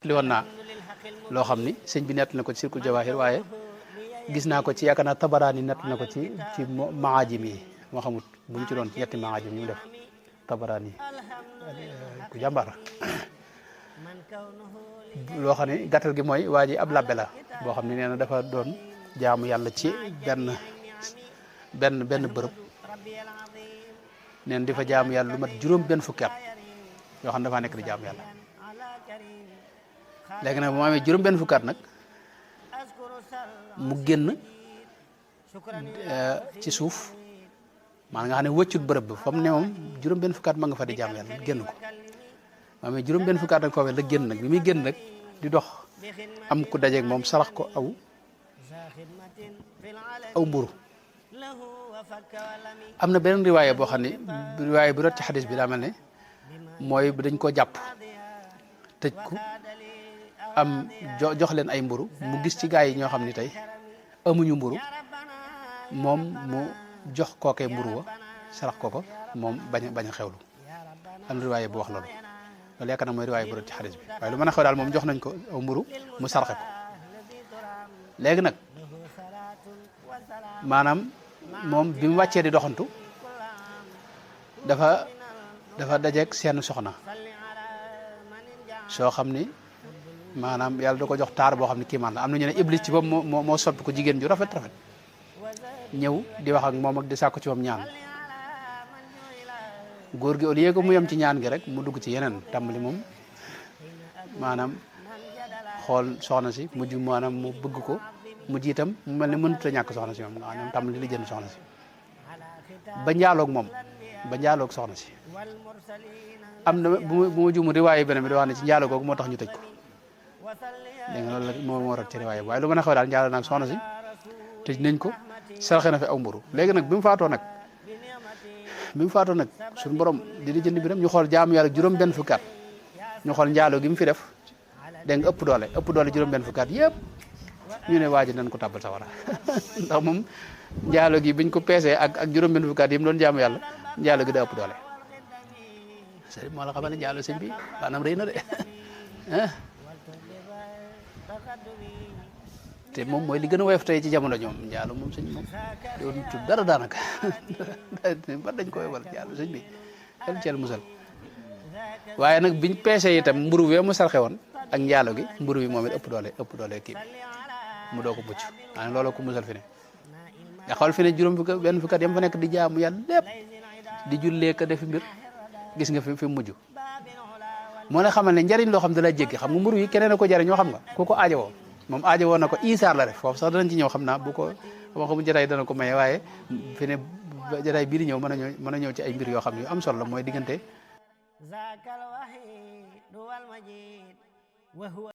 li woon naa loo xam ni sëñ bi nett na ko ci Sirkul Jawaahir waaye gis naa ko ci yaakaar naa Tabaraani nett na ko ci maajim yi moo xamut bu ñu ci doon ci ñetti maajim ñu def Tabaraani ku jàmbaar loo xam ne gàttal gi mooy waa ji ab labbe la boo xam ne nee na dafa doon jaamu yàlla ci benn bërëb neen di fa jaamu yàlla lu mat juróom benn fukki at yoo xam ne dafaa nekk di jaamu yàlla léegi nag bu ma amee juróom benn fukki at nag mu génn ci suuf maanaam nga xam ne wëccut bërëb bi fa mu ne moom juróom benn fukki at ma nga fa di jaamu yàlla génn ko ma amee juróom benn fukki at nag foofee la génn nag bi muy génn nag di dox am ku dajeeg moom sarax ko aw mburu am na beneen riwaaya boo xam ne riwaaya bi rot ci xadis bi daa mel ne mooy dañ koo jàpp tëj ko am jox leen ay mburu mu gis ci gaa yi ñoo xam ne tey amuñu mburu moom mu jox kookee mburu wa sarax ko moom bañ a xewlu am na riwaaya bu wax loolu loolu yaakaar na mooy riwaaya bu rot ci xadis bi waaye lu mën a xew daal moom jox nañ ko aw mburu mu saraxe ko léegi nag maanaam moom bi mu wàccee di doxantu dafa dajeeg seen soxna soo xam ni maanaam yàlla da ko jox taar boo xam ne kii man la am na ñu ne iblis ci boobu moo soppi ko jigéen ju rafet ñëw di wax ak moom ak di sàkku ci moom ñaan góor gi au lieu que mu yem ci ñaan gi rek mu dugg ci yeneen tàmbali moom maanaam xool soxna si mujj maanaam mu bëgg ko mu jiitam mu mel ne mënut a ñàkk soxna si moom nga xam tàmbali li jënd soxna si ba njaaloog soxna si am na bu ma juumu riwaaye beneen bi di wax ne ci njaalo googu moo tax ñu tëj ko dégg nga loolu la moo rot ci riwaaye waaye lu mën a xew daal njaalo naag soxna si tëj nañ ko saraxe na fi aw mburu léegi nag bi mu faatoo nag suñu borom di jënd biram ñu xool jaamu yàlla juróom benn fukki at ñu xool njaalo gi mu fi def dégg nga ëpp doole juróom benn fukki at yëpp ñu ne waa ji nañ ko tàbbal sawara ndax moom njaalo gi biñ ko peesee ak juróom benn fukki at yi mu doon jaamu yàlla njaalo gi da ëpp doole sëriñ moo la xamal ne njaalo sëñ bi maanaam rëy na de te moom mooy li gën a woyof tey ci jamono ñoom njaalo moom sëñ moom doon tudd dara daanaka ba dañ ko woyofal njaalo sëñ bi xel ceel musal waaye nag biñ peesee itam mburu bi mu sarxe woon ak njaalo gi mburu bi moom it ëpp doole kii mu doo ko mucc maanaam loolu ko musal fi ne nga xool fi ne juróom benn fukki at yam fa nekk di jaamu yàlla lépp di jullee ka defi mbir gis nga fi mujj moo la xamal ne njariñ loo xam da la jéggi xam nga mburu yi keneen a ko jariñoo xam nga ku ko aajowoo moom aajowoo na ko isaar la def foofu sax danañ ci ñëw xam naa bu ko waxamu jotaay dana ko maye waaye fi ne jotaay bii di ñëw mën a ñëw ci ay mbir yoo xam ne yu am solo la mooy diggante